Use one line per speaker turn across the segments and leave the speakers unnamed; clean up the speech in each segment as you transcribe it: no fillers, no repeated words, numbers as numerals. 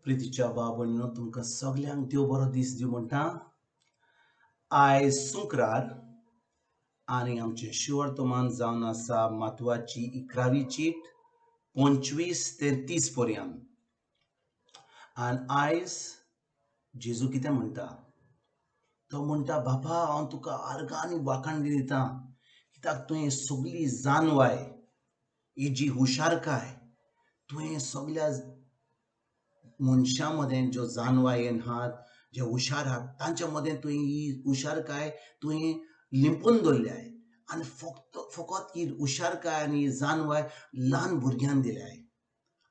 प्रितीच्या बाबा तुमकां सगल्यांक देव बरो दीस दिवं म्हणटा. आयज शुक्रार आनी आमचें शिवर्तमान जावन आसा म्हत्वाची 11वी चीट 25 ते 30 पर्यंत. आनी आयज जेजू कितें म्हणटा? तो म्हणटा, बाबा हांव तुका आर्गां आनी वाखाण दिता, कित्याक तुवें सगली जानवाय, ही जी हुशारकाय तुवें सगल्या मनशां मदें ज्यो जानवायेन आहात, जे हुशार आहात तांच्या मदें तुवें ही हुशारकाय तुवें लिंपून दवरल्याय आनी फकत ही हुशारकाय आनी ही जानवाय ल्हान भुरग्यांक दिल्याय.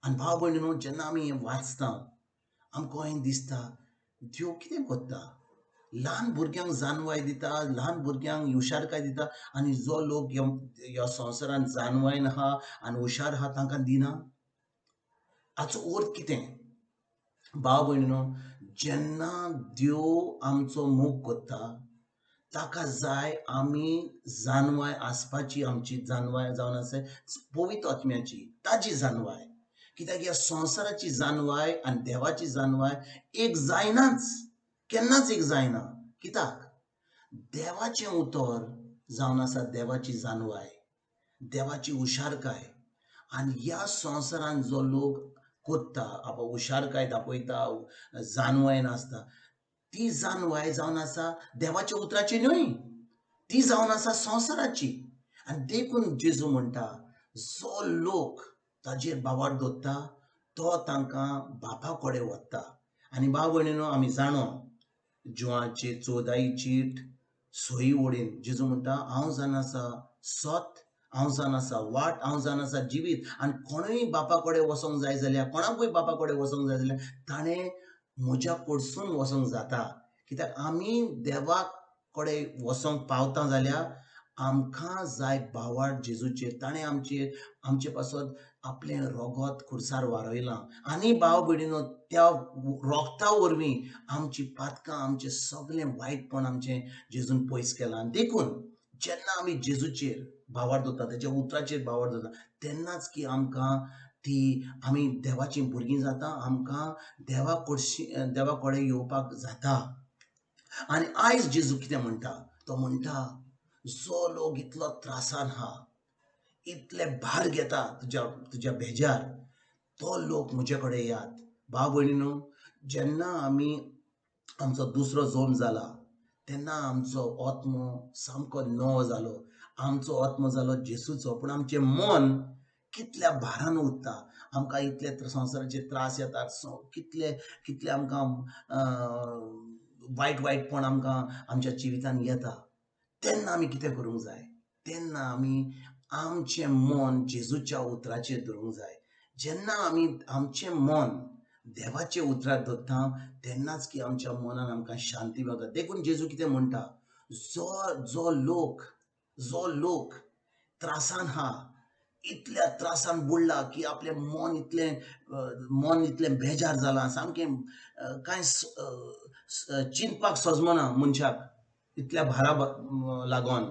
आनी भाव भयणी न्हू, जेन्ना आमी हें वाचता आमकां हें दिसता, देव कितें करता, ल्हान भुरग्यांक जानवाय दिता, ल्हान भुरग्यांक हुशारकाय दिता आनी जो लोक ह्या संवसारान जानवायन आहा आनी हुशार आहा तांकां दिना. हाचो अर्थ कितें भाव भयणीनो? जेन्ना देव आमचो मोग करता ताका जाय आमी जानवाय आसपाची, आमची जानवाय जावन आसा पवित्र आत्म्याची, ताजी जानवाय. कित्याक ह्या संवसाराची जानवाय आनी देवाची जानवाय एक जायनाच, केन्नाच एक जायना. कित्याक देवाचें उतर जावन आसा देवाची जानवाय, देवाची हुशारकाय. आनी ह्या संवसारान जो लोक करता, आप हुशारकाय दाखयता, जानवाय नासता, ती जानवाय जावन आसा देवाच्या उतराची न्हय, ती जावन आसा संवसाराची. आनी देखून जेजू म्हणटा, जो लोक ताजेर बावार दवरता तो तांकां बापा कडेन वता. आनी भाव भयणीनो, आमी जाणो जुवाचे 14 चीट 6 वडीन जेजू म्हणटा, हांव जाण आसा सत, हांव जाण आसा वाट, हांव जाण आसा जिवीत. आनी कोणूय बापा कडेन वचोंक जाय जाल्यार, कोणाकूय बापा कडेन वचोंक जाय जाल्यार ताणें म्हज्या कडसून वचोंक जाता. कित्याक आमी देवा कडेन वचोंक पावता जाल्यार आमकां जाय बावार जेजूचेर. ताणें आमचे पासत आपलें रोगत खुर्सार वारयलां आनी भाव भयणीनो, त्या रोगता वरवीं आमची पातकां, आमचें सगळें वायटपण आमचें जेजून पयस केलां. देखून जेन्ना आमी जेजूचेर भावार दवरता, तेच्या उतराचेर भावार दवरता, तेन्नाच की आमकां ती आमी देवाचीं भुरगीं जाता, आमकां देवा कडेन येवपाक जाता. आनी आयज जेजू कितें म्हणटा? तो म्हणटा, जो लोक इतलो त्रासान आहा, इतले भार घेता तुज्या बेजार, तो लोक म्हजे कडेन येयात. भाव भयणीनो, जेन्ना आमी आमचो दुसरो जल्म जाला तेन्ना आमचो आत्मो सामको नवो जालो, आमचो आत्मो जालो जेजूचो. पूण आमचें मन कितल्या भारान उरता, आमकां इतले संवसाराचे त्रास येतात, कितले कितले आमकां वायट वायटपण आमकां आमच्या जिवितान येता. तेन्ना आमी कितें करूंक जाय? तेन्ना आमी आमचें मन जेजूच्या उतराचेर धरूंक जाय. जेन्ना आमी आमचें मन देवाच्या उतरार धरता तेन्नाच की आमच्या मनान आमकां शांती मेळटा. देखून जेजू कितें म्हणटा, जो लोक त्रासान आहा, इतल्या त्रासान बुडला की आपलें मन इतलें बेजार जालां, सामकें कांय चिंतपाक सजमना मनशाक, इतल्या भारा लागोन,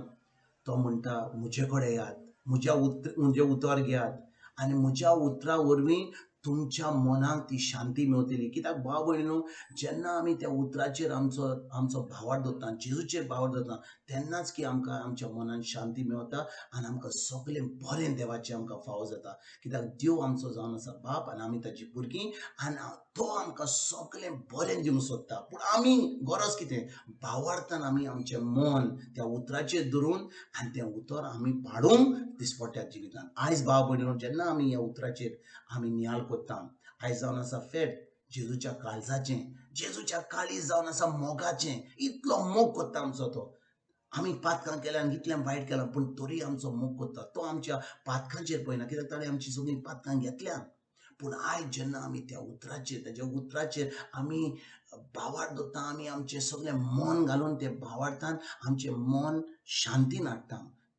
तो म्हणटा म्हजे कडेन येयात, म्हजें उतर घेयात आनी म्हज्या उतरा वरवीं तुमच्या मनाक ती शांती मेवतली. कित्याक भाव भयणीनो, जेन्ना आमी त्या उतराचेर आमचो भावार दवरता, जेजूचेर भावार दवरता, तेन्नाच की आमकां आमच्या मनान शांती मेवता आनी आमकां सगळें बरें देवाचें आमकां फावो जाता. कित्याक देव आमचो जावन आसा बाप आनी आमी ताची भुरगीं आनी तो आमकां सगळें बरें दिवंक सोदता. पूण आमी गरज कितें? भावार्थान आमी आमचें मन त्या उतराचेर धरून आनी तें उतर आमी पाडूंक दिसपट्ट्या जिवितान. आयज भाव भयणीनो, जेन्ना आमी ह्या उतराचेर आमी नियाळ करता, आयज जावन आसा फेट जेजूच्या काळजाचें, जेजूच्या काळीज जावन आसा मोगाचें. इतलो मोग करता आमचो तो. आमी पातकां केल्या आनी इतलें वायट केलां, पूण तरी आमचो मोग करता. तो आमच्या पातकांचेर पळयना, कित्याक ताणें आमची सगळीं पातकां घेतल्या. पूण आयज जेन्ना आमी त्या उतराचेर, ताच्या उतराचेर आमी भावार्थ दवरता, आमी आमचें सगळें मन घालून ते भावार्थान आमचें मन शांतीन हाडटा,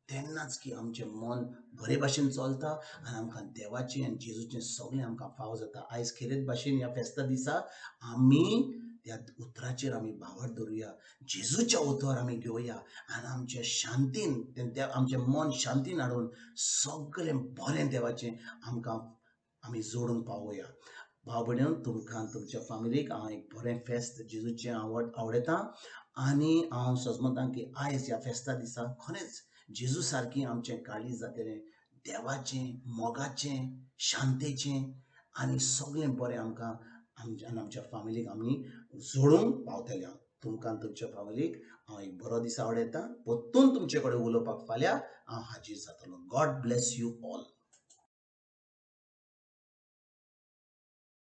तेन्नाच की आमचें मन बरे भाशेन चलता आनी आमकां देवाचें आनी जेजूचें सगळें आमकां फावो जाता. आयज खेरीत भाशेन ह्या फेस्ता दिसा आमी त्या उतराचेर आमी भावार्थ दवरुया, जेजूच्या उतर आमी घेवया आनी आमच्या शांतीन, आमचें मन शांतीन हाडून सगळें बरें देवाचें आमकां आमी जोडूंक पावोया. भाव भयणीन, तुमकां तुमच्या फामिलीक हांव एक बरें फेस्त जेजूचें आवडयतां आनी हांव सजमतां की आयज ह्या फेस्ता दिसा खरेंच जेजू सारकी आमचें काळीज जातलें, देवाचें, मोगाचें, शांतेचें आनी सगळें बरें आमकां आमच्या आनी आमच्या फामिलीक आमी जोडूंक पावतले. हांव तुमकां तुमच्या फामिलीक हांव एक बरो दीस आवडयतां. परतून तुमचे कडेन उलोवपाक फाल्यां हांव हाजीर जातलो. God bless you all.